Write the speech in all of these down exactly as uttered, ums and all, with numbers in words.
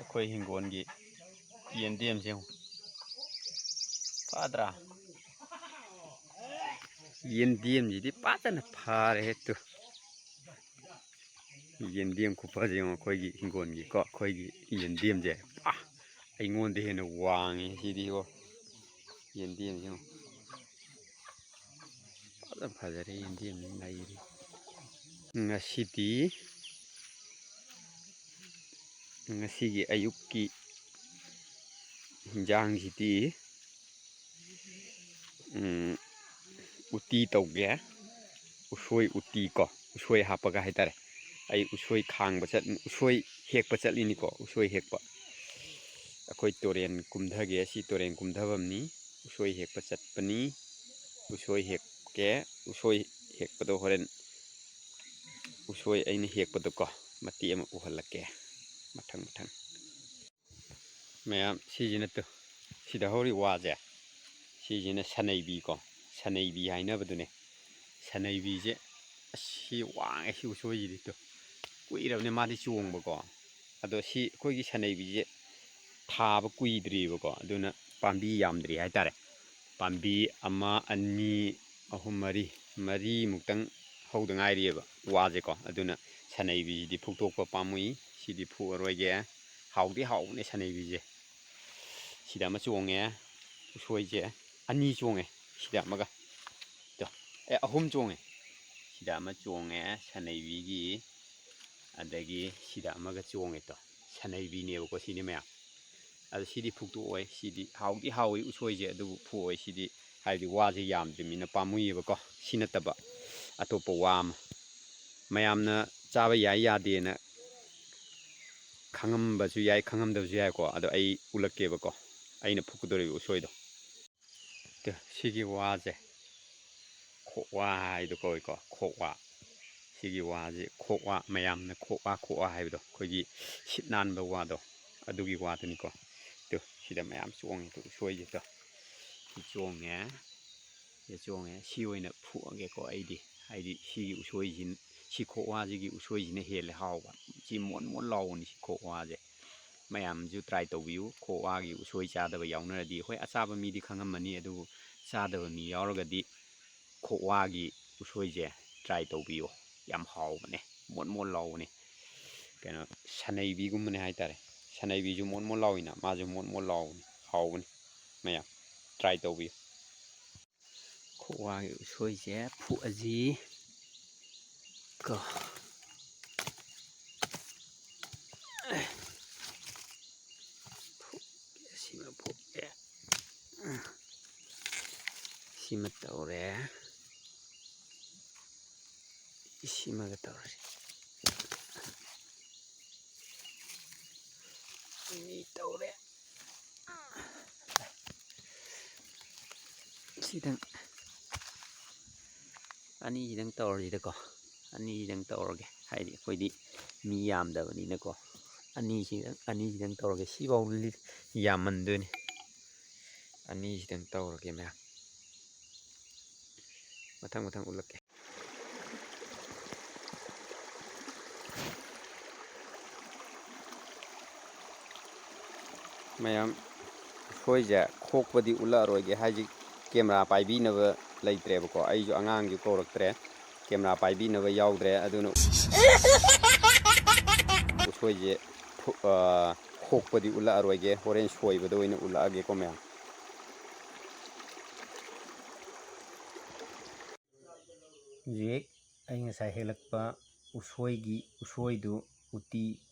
ꯑꯩꯈꯣꯏ ꯍꯤꯡꯒꯣꯜꯒꯤ ꯌꯦꯟꯗꯦꯝꯁꯦ ꯌꯦꯡꯉꯨ꯫ ꯐꯗ꯭ꯔꯥ? ꯌꯦꯟꯗꯦꯝꯁꯤꯗꯤ ꯐꯖꯅ ꯐꯔꯦ ꯍꯦꯛꯇ꯫ ꯌꯦꯟꯗꯦꯝ ꯈꯨꯐꯁꯦ ꯌꯦꯡꯉꯣ, ꯑꯩꯈꯣꯏꯒꯤ ꯍꯤꯡꯒꯣꯜꯒꯤꯀꯣ, ꯑꯩꯈꯣꯏꯒꯤ ꯌꯦꯟꯗꯦꯝꯁꯦ꯫ ꯑꯥ! ꯑꯩꯉꯣꯟꯗ ꯍꯦꯟꯅ ꯋꯥꯡꯉꯦ ꯁꯤꯗꯤꯀꯣ꯫ ꯌꯦꯟꯗꯦꯝꯁꯦ ꯌꯦꯡꯉꯣ꯫ ꯐꯖ ꯐꯖꯔꯦ, ꯌꯦꯟꯗꯦꯝꯁꯤ ꯅꯩꯔꯦ꯫ ꯉꯁꯤꯗꯤ, ꯉꯁꯤꯒꯤ ꯑꯌꯨꯛꯀꯤ ꯍꯤꯟꯖꯥꯡꯁꯤꯗꯤ, ꯎꯝ, ꯎꯇꯤ ꯇꯧꯒꯦ꯫ ꯎꯁꯣꯏ ꯎꯇꯤ ꯀꯣ, ꯎꯁꯣꯏ ꯍꯥꯞꯄꯒ ꯍꯥꯏꯇꯥꯔꯦ꯫ ꯑꯩ ꯎꯁꯣꯏ ꯈꯥꯡꯕ ꯆꯠ-, ꯎꯁꯣꯏ ꯍꯦꯛꯄ ꯆꯠꯂꯤꯅꯤꯀꯣ, ꯎꯁꯣꯏ ꯍꯦꯛꯄ꯫ ꯑꯩꯈꯣꯏ ꯇꯨꯔꯦꯟ ꯀꯨꯝꯊꯒꯦ, ꯁꯤ ꯇꯨꯔꯦꯟ ꯀꯨꯝꯊꯐꯝꯅꯤ꯫ ꯎꯁꯣꯏ ꯍꯦꯛꯄ ꯆꯠꯄꯅꯤ꯫ ꯎꯁꯣꯏ ꯍꯦꯛꯀꯦ꯫ ꯎꯁꯣꯏ ꯍꯦꯛꯄꯗꯣ ꯍꯣꯔꯦꯟ, ꯎꯁꯣꯏ ꯑꯩꯅ ꯍꯦꯛꯄꯗꯣꯀꯣ, ꯃꯇꯦꯛ ꯑꯃ ꯎꯍꯜꯂꯛꯀꯦ, ꯃꯊꯪ ꯃꯊꯪ꯫ ꯃꯌꯥꯝ, ꯁꯤꯁꯤꯅ ꯇꯨ, ꯁꯤꯗ ꯍꯧꯔꯤ ꯋꯥꯁꯦ, ꯁꯤꯁꯤꯅ ꯁꯅꯩꯕꯤꯀꯣ, ꯁꯅꯩꯕꯤ ꯍꯥꯏꯅꯕꯗꯨꯅꯦ꯫ ꯁꯅꯩꯕꯤꯁꯦ, ꯑꯁ, ꯁꯤ ꯋꯥꯡꯉꯦ, ꯁꯤ ꯎꯁꯣꯏꯁꯤꯗꯤ ꯇꯨ꯫ ꯀꯨꯏꯔꯕꯅꯦ ꯃꯥꯗꯤ ꯆꯣꯡꯕꯀꯣ꯫ ꯑꯗꯣ ꯁꯤ ꯑꯩꯈꯣꯏꯒꯤ ꯁꯅꯩꯕꯤꯁꯦ ꯊꯥꯕ ꯀꯨꯏꯗ꯭ꯔꯤꯕꯀꯣ, ꯑꯗꯨꯅ ꯄꯥꯝꯕꯤ ꯌꯥꯝꯗ꯭ꯔꯤ ꯍꯥꯏꯇꯥꯔꯦ꯫ ꯄꯥꯝꯕꯤ ꯑꯃ, ꯑꯅꯤ, ꯑꯍꯨꯝ, ꯃꯔꯤ, ꯃꯔꯤꯃꯨꯛꯇꯪ ꯍꯧꯗ ꯉꯥꯏꯔꯤꯑꯕ ꯋꯥꯁꯦꯀꯣ꯫ ꯑꯗꯨꯅ ꯁꯅꯩꯕꯤꯁꯤꯗꯤ ꯐꯨꯛꯇꯣꯛꯄ ꯄꯥꯝꯃꯨꯏ꯫ ꯁꯤꯗꯤ ꯐꯨꯛꯑꯔꯣꯏꯒꯦ꯫ ꯍꯥꯎꯗꯤ ꯍꯥꯎꯕꯅꯦ ꯁꯅꯩꯕꯤꯁꯦ꯫ ꯁꯤꯗ ꯑꯃ ꯆꯣꯡꯉꯦ, ꯎꯁꯣꯏꯁꯦ ꯑꯅꯤ ꯆꯣꯡꯉꯦ, ꯁꯤꯗ ꯑꯃꯒ꯫ ꯇꯣ, ꯑꯦ, ꯑꯍꯨꯝ ꯆꯣꯡꯉꯦ꯫ ꯁꯤꯗ ꯑꯃ ꯆꯣꯡꯉꯦ, ꯁꯅꯩꯕꯤꯒꯤ, ꯑꯗꯒꯤ ꯁꯤꯗ ꯑꯃꯒ ꯆꯣꯡꯉꯦ ꯇꯣ꯫ ꯁꯅꯩꯕꯤꯅꯦꯕꯀꯣ ꯁꯤꯗꯤ ꯃꯌꯥꯝ꯫ ꯑꯗꯣ ꯁꯤꯗꯤ ꯐꯨꯛꯇꯣꯛꯑꯣꯏ, ꯁꯤꯗꯤ ꯍꯥꯎꯗꯤ ꯍꯥꯎꯏ ꯎꯁꯣꯏꯁꯦ, ꯑꯗꯨꯕꯨ ꯐꯨꯛꯑꯣꯏ ꯁꯤꯗꯤ, ꯍꯥꯏꯗꯤ ꯋꯥꯁꯦ ꯌꯥꯝꯗ꯭ꯔꯤꯕꯅꯤꯅ ꯄꯥꯝꯃꯨꯏꯌꯦꯕꯀꯣ꯫ ꯁꯤ ꯅꯠꯇꯕ ꯑꯇꯣꯞꯄ ꯋꯥ ꯑꯃ, ꯃꯌꯥꯝꯅ ꯆꯥꯕ ꯌꯥꯏ ꯌꯥꯗꯦꯅ ꯈꯪꯉꯝꯕꯁꯨ ꯌꯥꯏ, ꯈꯪꯉꯝꯗꯕꯁꯨ ꯌꯥꯏꯀꯣ꯫ ꯑꯗꯣ ꯑꯩ ꯎꯠꯂꯛꯀꯦꯕꯀꯣ, ꯑꯩꯅ ꯐꯨꯛꯀꯗꯧꯔꯤꯕ ꯎꯁꯣꯏꯗꯣ꯫ ꯇꯨ, ꯁꯤꯒꯤ ꯋꯥꯁꯦ ꯈꯣꯛꯋꯥ ꯍꯥꯏꯗꯣ ꯀꯧꯏꯀꯣ, ꯈꯣꯛꯋꯥ꯫ ꯁꯤꯒꯤ ꯋꯥꯁꯦ ꯈꯣꯛꯋꯥ, ꯃꯌꯥꯝꯅ ꯈꯣꯛꯋꯥ, ꯈꯣꯛꯋꯥ ꯍꯥꯏꯕꯗꯣ, ꯑꯩꯈꯣꯏꯒꯤ ꯁꯤꯠ ꯅꯥꯟꯕ ꯋꯥꯗꯣ, ꯑꯗꯨꯒꯤ ꯋꯥꯗꯨꯅꯤꯀꯣ꯫ ꯇꯨ, ꯁꯤꯗ ꯃꯌꯥꯝ ꯆꯣꯡꯉꯦ ꯇꯨ, ꯎꯁꯣꯏꯁꯦ ꯇꯨ꯫ ꯁꯤ ꯆꯣꯡꯉꯦ, ꯁꯤ ꯆꯣꯡꯉꯦ꯫ ꯁꯤ ꯑꯣꯏꯅ ꯐꯨꯛꯑꯒꯦꯀꯣ ꯑꯩꯗꯤ꯫ ꯍꯥꯏꯗꯤ ꯁꯤꯒꯤ ꯎꯁꯣꯏꯁꯤ, ꯁꯤ ꯈꯣꯛꯋꯥꯁꯤꯒꯤ ꯎꯁꯣꯏꯁꯤꯅ ꯍꯦꯜꯂꯦ ꯍꯥꯎꯕ꯫ ꯁꯤ ꯃꯣꯟ ꯃꯣꯟ ꯂꯥꯎꯕꯅꯤ ꯁꯤ ꯈꯣꯛꯋꯥꯁꯦ꯫ ꯃꯌꯥꯝꯁꯨ try ꯇꯧꯕꯤꯌꯨ꯫ ꯈꯣꯛꯋꯥꯒꯤ ꯎꯁꯣꯏ ꯆꯥꯗꯕ ꯌꯥꯎꯅꯔꯗꯤ, ꯍꯣꯏ, ꯑꯆꯥꯕ ꯃꯤꯗꯤ ꯈꯪꯉꯝꯃꯅꯤ, ꯑꯗꯨꯕꯨ ꯆꯥꯗꯕ ꯃꯤ ꯌꯥꯎꯔꯒꯗꯤ ꯈꯣꯛꯋꯥꯒꯤ ꯎꯁꯣꯏꯁꯦ try ꯇꯧꯕꯤꯌꯨ꯫ ꯌꯥꯝ ꯍꯥꯎꯕꯅꯦ, ꯃꯣꯟ ꯃꯣꯟ ꯂꯥꯎꯕꯅꯦ꯫ ꯀꯩꯅꯣ, ꯁꯅꯩꯕꯤꯒꯨꯝꯕꯅꯦ ꯍꯥꯏꯇꯥꯔꯦ꯫ ꯁꯅꯩꯕꯤꯁꯨ ꯃꯣꯟ ꯃꯣꯟ ꯂꯥꯎꯏꯅ, ꯃꯥꯁꯨ ꯃꯣꯟ ꯃꯣꯟ ꯂꯥꯎꯕꯅꯤ, ꯍꯥꯎꯕꯅꯤ꯫ ꯃꯌꯥꯝ try ꯇꯧꯕꯤꯌꯨ꯫ ꯈꯣꯛꯋꯥꯒꯤ ꯎꯁꯣꯏꯁꯦ ꯐꯨꯛꯑꯁꯤ ꯀꯣ꯫ ꯐꯨꯛꯀꯦ, ꯁꯤꯃ ꯐꯨꯛꯀꯦ꯫ ꯁꯤꯃ ꯇꯧꯔꯦ꯫ ꯁꯤꯃꯒ ꯇꯧꯔꯁꯤ꯫ ꯑꯅꯤ ꯇꯧꯔꯦ꯫ ꯁꯤꯗꯪ, ꯑꯅꯤꯁꯤꯗꯪ ꯇꯧꯔꯁꯤꯗꯀꯣ꯫ ꯑꯅꯤꯁꯤꯗꯪ ꯇꯧꯔꯒꯦ, ꯍꯥꯏꯗꯤ ꯑꯩꯈꯣꯏꯗꯤ ꯃꯤ ꯌꯥꯝꯗꯕꯅꯤꯅꯀꯣ꯫ ꯑꯅꯤꯁꯤꯗꯪ, ꯑꯅꯤꯁꯤꯗꯪ ꯇꯧꯔꯒꯦ꯫ ꯁꯤꯐꯥꯎ ꯂꯤ-, ꯌꯥꯝꯃꯟꯗꯣꯏꯅꯤ꯫ ꯑꯅꯤꯁꯤꯗꯪ ꯇꯧꯔꯒꯦ ꯃꯌꯥꯝ꯫ ꯃꯊꯪ ꯃꯊꯪ ꯎꯠꯂꯛꯀꯦ꯫ ꯃꯌꯥꯝ, ꯎꯁꯣꯏꯁꯦ ꯈꯣꯛꯄꯗꯤ ꯎꯠꯂꯛꯑꯔꯣꯏꯒꯦ, ꯍꯥꯏꯗꯤ camera ꯄꯥꯏꯕꯤꯅꯕ ꯂꯩꯇ꯭ꯔꯦꯕꯀꯣ꯫ ꯑꯩꯁꯨ ꯑꯉꯥꯡꯁꯨ ꯀꯧꯔꯛꯇ꯭ꯔꯦ, camera ꯄꯥꯏꯕꯤꯅꯕ ꯌꯥꯎꯗ꯭ꯔꯦ꯫ ꯑꯗꯨꯅ ꯎꯁꯣꯏꯁꯦ ꯐꯨ-, ꯑ, ꯈꯣꯛꯄꯗꯤ ꯎꯠꯂꯛꯑꯔꯣꯏꯒꯦ, ꯍꯣꯔꯦꯟ ꯁꯣꯏꯕꯗ ꯑꯣꯏꯅ ꯎꯠꯂꯛꯑꯒꯦꯀꯣ ꯃꯌꯥꯝ꯫ ꯍꯧꯖꯤꯛ ꯑꯩ ꯉꯁꯥꯏ ꯍꯦꯛꯂꯛꯄ ꯎꯁꯣꯏꯒꯤ, ꯎꯁꯣꯏꯗꯨ ꯎꯇꯤ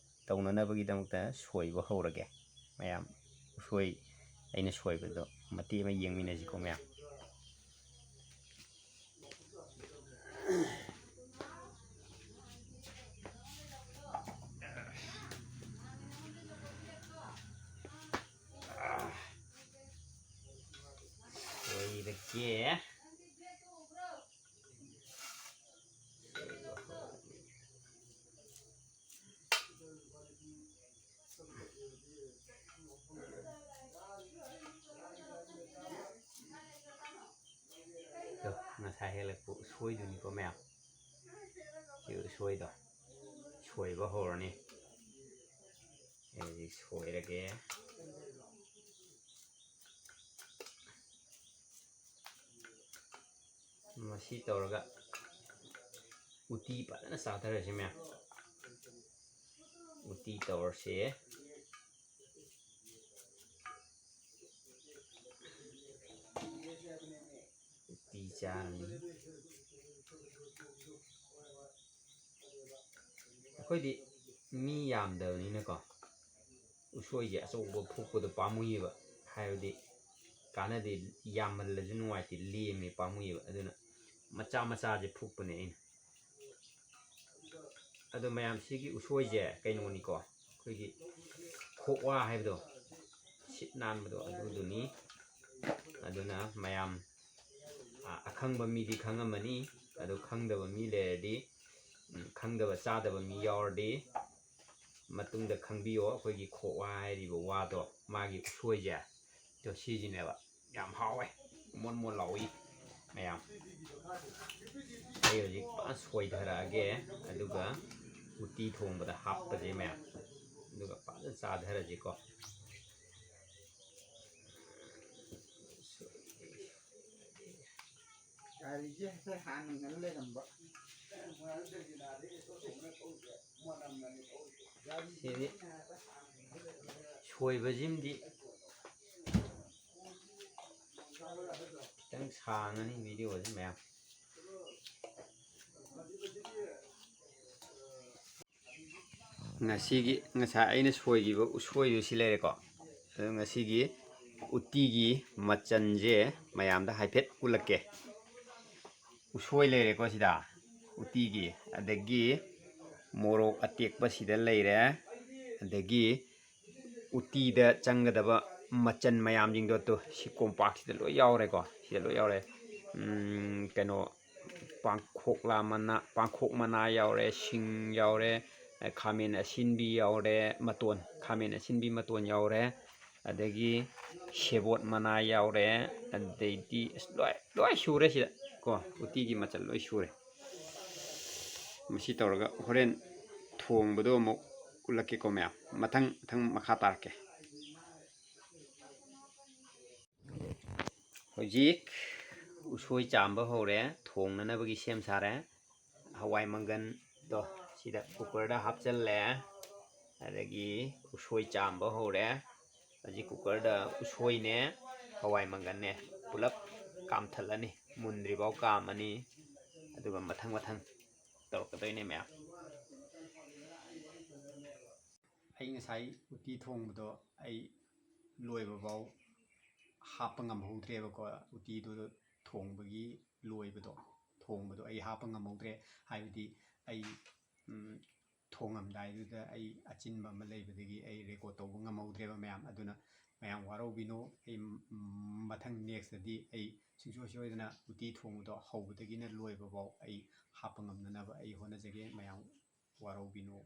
ꯇꯧꯅꯅꯕꯒꯤꯗꯃꯛꯇ ꯁꯣꯏꯕ ꯍꯧꯔꯒꯦ꯫ ꯃꯌꯥꯝ, ꯎꯁꯣꯏ ꯑꯩꯅ ꯁꯣꯏꯕꯗꯣ ꯃꯇꯦꯛ ꯑꯃ ꯌꯦꯡꯃꯤꯟꯅꯁꯤꯀꯣ ꯃꯌꯥꯝ꯫ ꯁꯣꯏꯔꯒꯦ꯫ ꯑꯗꯣ, ꯉꯁꯥꯏ ꯍꯦꯛꯂꯛꯄ ꯎꯁꯣꯏꯗꯨꯅꯤꯀꯣ ꯃꯌꯥꯝ꯫ ꯁꯤ ꯎꯁꯣꯏꯗꯣ ꯁꯣꯏꯕ ꯍꯧꯔꯅꯤ꯫ ꯑꯩ ꯍꯧꯖꯤꯛ ꯁꯣꯏꯔꯒꯦ꯫ ꯃꯁꯤ ꯇꯧꯔꯒ ꯎꯇꯤ ꯐꯖꯅ ꯆꯥꯊꯔꯁꯤ ꯃꯌꯥꯝ꯫ ꯎꯇꯤ ꯇꯧꯔꯁꯦ꯫ ꯎꯇꯤ ꯆꯥꯔꯅꯤ꯫ ꯑꯩꯈꯣꯏꯗꯤ ꯃꯤ ꯌꯥꯝꯗꯕꯅꯤꯅꯀꯣ, ꯎꯁꯣꯏꯁꯦ ꯑꯆꯧꯕ ꯐꯨꯛꯄꯗꯣ ꯄꯥꯝꯃꯨꯏꯌꯦꯕ꯫ ꯍꯥꯏꯕꯗꯤ ꯀꯥꯟꯅꯗꯦ, ꯌꯥꯝꯃꯜꯂꯁꯨ ꯅꯨꯡꯉꯥꯏꯇꯦ, ꯂꯦꯝꯃꯦ, ꯄꯥꯝꯃꯨꯏꯌꯦꯕ꯫ ꯑꯗꯨꯅ ꯃꯆꯥ ꯃꯆꯥꯁꯦ ꯐꯨꯛꯄꯅꯦ ꯑꯩꯅ꯫ ꯑꯗꯣ ꯃꯌꯥꯝ, ꯁꯤꯒꯤ ꯎꯁꯣꯏꯁꯦ ꯀꯩꯅꯣꯅꯤꯀꯣ, ꯑꯩꯈꯣꯏꯒꯤ ꯈꯣꯛꯋꯥ ꯍꯥꯏꯕꯗꯣ, ꯁꯤꯠ ꯅꯥꯟꯕꯗꯣ, ꯑꯗꯨꯗꯨꯅꯤ꯫ ꯑꯗꯨꯅ ꯃꯌꯥꯝ, ꯑ, ꯑꯈꯪꯕ ꯃꯤꯗꯤ ꯈꯪꯉꯝꯃꯅꯤ꯫ ꯑꯗꯨ ꯈꯪꯗꯕ ꯃꯤ ꯂꯩꯔꯗꯤ, ꯎꯝ, ꯈꯪꯗꯕ ꯆꯥꯗꯕ ꯃꯤ ꯌꯥꯎꯔꯗꯤ ꯃꯇꯨꯡꯗ ꯈꯪꯕꯤꯌꯣ꯫ ꯑꯩꯈꯣꯏꯒꯤ ꯈꯣꯛꯋꯥ ꯍꯥꯏꯔꯤꯕ ꯋꯥꯗꯣ, ꯃꯥꯒꯤ ꯎꯁꯣꯏꯁꯦ, ꯑꯗꯣ ꯁꯤꯁꯤꯅꯦꯕ꯫ ꯌꯥꯝ ꯍꯥꯎꯋꯦ, ꯃꯣꯟ ꯃꯣꯟ ꯂꯥꯎꯏ ꯃꯌꯥꯝ꯫ ꯑꯩ ꯍꯧꯖꯤꯛ ꯐꯖꯅ ꯁꯣꯏꯊꯔꯛꯑꯒꯦ, ꯑꯗꯨꯒ ꯎꯇꯤ ꯊꯣꯡꯕꯗ ꯍꯥꯞꯄꯁꯦ ꯃꯌꯥꯝ, ꯑꯗꯨꯒ ꯐꯖꯅ ꯆꯥꯊꯔꯁꯤꯀꯣ꯫ ꯒꯥꯔꯤꯁꯦ ꯍꯥꯏꯐꯦꯠ ꯍꯥꯟꯅ ꯉꯟ ꯂꯩꯔꯝꯕ꯫ ꯁꯤꯗꯤ ꯁꯣꯏꯕꯁꯤꯃꯗꯤ ꯈꯤꯇꯪ ꯁꯥꯡꯉꯅꯤ ꯚꯤꯗꯤꯑꯣꯁꯤ ꯃꯌꯥꯝ꯫ ꯉꯁꯤꯒꯤ, ꯉꯁꯥꯏ ꯑꯩꯅ ꯁꯣꯏꯈꯤꯕ ꯎꯁꯣꯏꯗꯨ ꯁꯤ ꯂꯩꯔꯦꯀꯣ꯫ ꯑꯗꯨ ꯉꯁꯤꯒꯤ ꯎꯇꯤꯒꯤ ꯃꯆꯜꯁꯦ ꯃꯌꯥꯝꯗ ꯍꯥꯏꯐꯦꯠ ꯎꯠꯂꯛꯀꯦ꯫ ꯎꯁꯣꯏ ꯂꯩꯔꯦꯀꯣ ꯁꯤꯗ ꯎꯇꯤꯒꯤ, ꯑꯗꯒꯤ ꯃꯣꯔꯣꯛ ꯑꯇꯦꯛꯄ ꯁꯤꯗ ꯂꯩꯔꯦ, ꯑꯗꯒꯤ ꯎꯇꯤꯗ ꯆꯪꯒꯗꯕ ꯃꯆꯜ ꯃꯌꯥꯝꯁꯤꯡꯗꯣ ꯇꯨ ꯁꯤ ꯀꯣꯝꯄꯥꯛꯁꯤꯗ ꯂꯣꯏ ꯌꯥꯎꯔꯦꯀꯣ꯫ ꯁꯤꯗ ꯂꯣꯏ ꯌꯥꯎꯔꯦ꯫ ꯎꯝ, ꯀꯩꯅꯣ, ꯄꯥꯡꯈꯣꯛꯂꯥ ꯃꯅꯥ, ꯄꯥꯡꯈꯣꯛ ꯃꯅꯥ ꯌꯥꯎꯔꯦ, ꯁꯤꯡ ꯌꯥꯎꯔꯦ, ꯈꯥꯃꯦꯟ ꯑꯁꯤꯟꯕꯤ ꯌꯥꯎꯔꯦ, ꯃꯇꯣꯟ, ꯈꯥꯃꯦꯟ ꯑꯁꯤꯟꯕꯤ ꯃꯇꯣꯟ ꯌꯥꯎꯔꯦ, ꯑꯗꯒꯤ ꯁꯦꯕꯣꯠ ꯃꯅꯥ ꯌꯥꯎꯔꯦ, ꯑꯗꯩꯗꯤ ꯑꯁ ꯂꯣꯏ, ꯂꯣꯏ ꯁꯨꯔꯦ ꯁꯤꯗ ꯀꯣ, ꯎꯇꯤꯒꯤ ꯃꯆꯜ ꯂꯣꯏ ꯁꯨꯔꯦ꯫ ꯃꯁꯤ ꯇꯧꯔꯒ ꯍꯣꯔꯦꯟ ꯊꯣꯡꯕꯗꯣ ꯑꯃꯨꯛ ꯎꯠꯂꯛꯀꯦꯀꯣ ꯃꯌꯥꯝ, ꯃꯊꯪ ꯃꯊꯪ ꯃꯈꯥ ꯇꯥꯔꯛꯀꯦ꯫ ꯍꯧꯖꯤꯛ ꯎꯁꯣꯏ ꯆꯥꯝꯕ ꯍꯧꯔꯦ, ꯊꯣꯡꯅꯅꯕꯒꯤ ꯁꯦꯝ ꯁꯥꯔꯦ꯫ ꯍꯋꯥꯏ ꯃꯪꯒꯟꯗꯣ ꯁꯤꯗ ꯀꯨꯀꯔꯗ ꯍꯥꯞꯆꯜꯂꯦ, ꯑꯗꯒꯤ ꯎꯁꯣꯏ ꯆꯥꯝꯕ ꯍꯧꯔꯦ꯫ ꯍꯧꯖꯤꯛ ꯀꯨꯀꯔꯗ ꯎꯁꯣꯏꯅꯦ, ꯍꯋꯥꯏ ꯃꯪꯒꯟꯅꯦ, ꯄꯨꯂꯞ ꯀꯥꯝꯊꯠꯂꯅꯤ, ꯃꯨꯟꯗ꯭ꯔꯤꯐꯥꯎ ꯀꯥꯝꯃꯅꯤ, ꯑꯗꯨꯒ ꯃꯊꯪ ꯃꯊꯪ ꯇꯧꯔꯛꯀꯗꯣꯏꯅꯦ ꯃꯌꯥꯝ꯫ ꯑꯩ ꯉꯁꯥꯏ ꯎꯇꯤ ꯊꯣꯡꯕꯗꯣ ꯑꯩ ꯂꯣꯏꯕꯐꯥꯎ ꯍꯥꯞꯄ ꯉꯝꯍꯧꯗ꯭ꯔꯦꯕꯀꯣ꯫ ꯎꯇꯤꯗꯨ ꯊꯣꯡꯕꯒꯤ ꯂꯣꯏꯕꯗꯣ, ꯊꯣꯡꯕꯗꯣ ꯑꯩ ꯍꯥꯞꯄ ꯉꯝꯍꯧꯗ꯭ꯔꯦ꯫ ꯍꯥꯏꯕꯗꯤ ꯑꯩ, ꯎꯝ, ꯊꯣꯡꯉꯝꯗꯥꯏꯗꯨꯗ ꯑꯩ ꯑꯆꯤꯟꯕ ꯑꯃ ꯂꯩꯕꯗꯒꯤ ꯑꯩ ꯔꯦꯀꯣꯔꯠ ꯇꯧꯕ ꯉꯝꯍꯧꯗ꯭ꯔꯦꯕ ꯃꯌꯥꯝ꯫ ꯑꯗꯨꯅ ꯃꯌꯥꯝ ꯋꯥꯔꯧꯕꯤꯅꯣ꯫ ꯑꯩ, ꯎꯝ, ꯃꯊꯪ ꯅꯦꯛꯁꯇꯗꯤ ꯑꯩ ꯁꯨꯡꯁꯣꯏ ꯁꯣꯏꯗꯅ ꯎꯇꯤ ꯊꯣꯡꯕꯗꯣ ꯍꯧꯕꯗꯒꯤꯅ ꯂꯣꯏꯕꯐꯥꯎ ꯑꯩ ꯍꯥꯞꯄ ꯉꯝꯅꯅꯕ ꯑꯩ ꯍꯣꯠꯅꯖꯒꯦ꯫ ꯃꯌꯥꯝ ꯋꯥꯔꯧꯕꯤꯅꯣ꯫